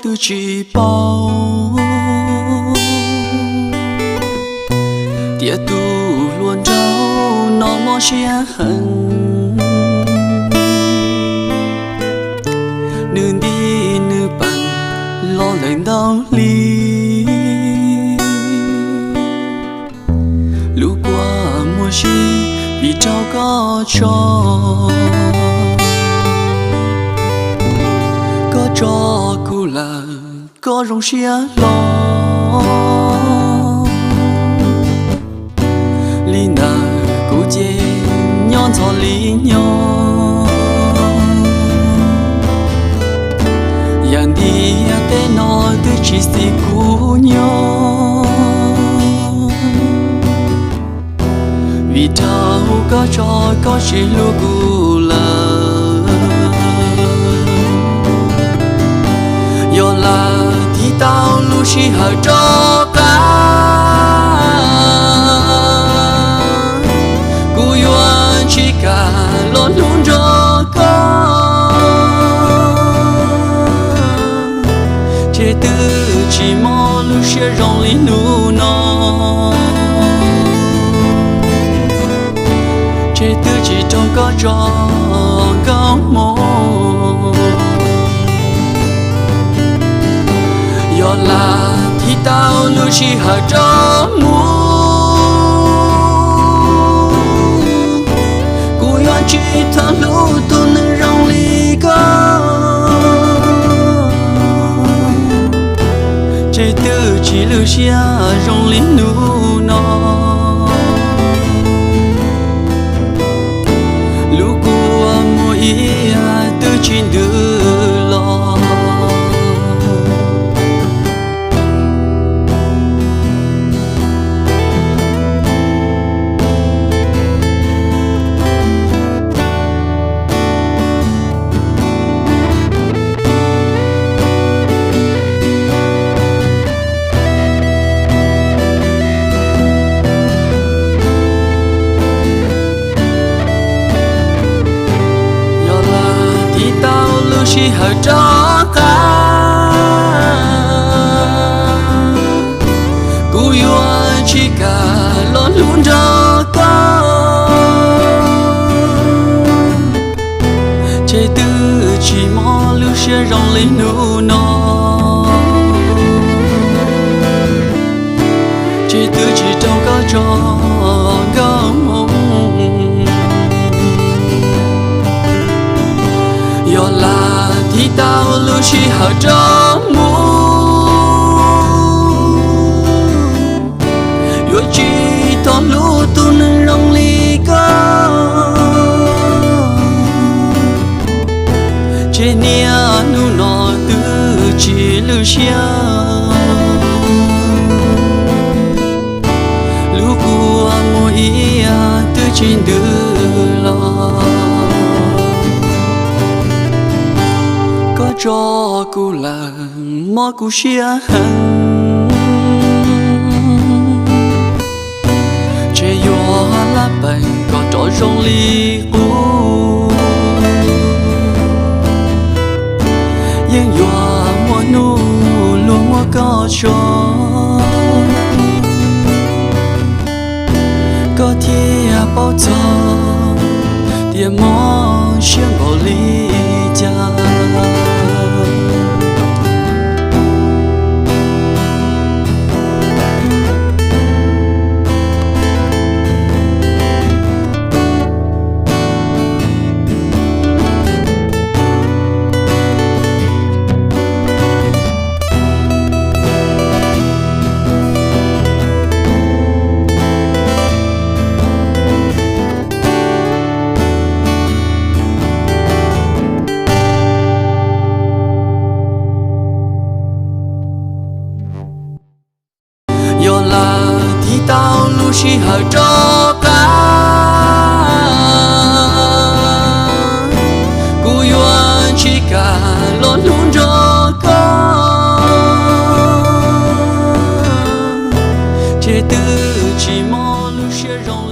twb tsis paub tias tus hluas nraug no mob siab heev. Nws nti nws peem los lawm ntau hli, lub kua muag si vim raug koj tso. Koj tso kuv lawm, koj zoo siab hlo li ntawd kuv ces nyob ntxhov li nyob. Yam ntiaj teb no twb tsis xis kuv nyob, vim raug koj tso koj tsis hlub kuv lawm. Yog lam tiv tau lub sij hawm rov qab, kuv yuav tsis kam los hlub nrog koj. Ces twb tsis mob lub siab zoo li hnub no, ces twb tsis raug koj tso nkauj hmoob. Yog lam tiv tau lub sij hawm rov mus, kuv yuav tsis tau hlub tus neeg zoo li koj. Ces twb tsis lwj siab zoo li hnub no, lub kua muag ib twb tsis ntws los. Yog lam tiv tau lub sij hawm rov qab, kuv yuav tsis kam los hlub nrog koj. Ces twb tsis mob lub siab zoo li hnub no, ces twb tsis raug koj tso nkauj hmoob. Yog lam tiv tau lub sij hawm rov mus, yuav tsis tau hlub tus neeg zoo li koj. Ces niaj hnub no twb tsis lwj siab, lub kua muag ib twb tsis ntws los. Koj tso kuv lawm, mob kuv siab heev. Ces yuav laj peem kom rov zoo li qub, yeej yuav muaj hnub luag muab koj tso, koj thiaj paub txog tias mob siab npaum li cas. Yog lam tiv tau lub sij hawm rov qab, kuv yuav tsis kam los hlub nrog koj, ces twb tsis mob lub siab zoo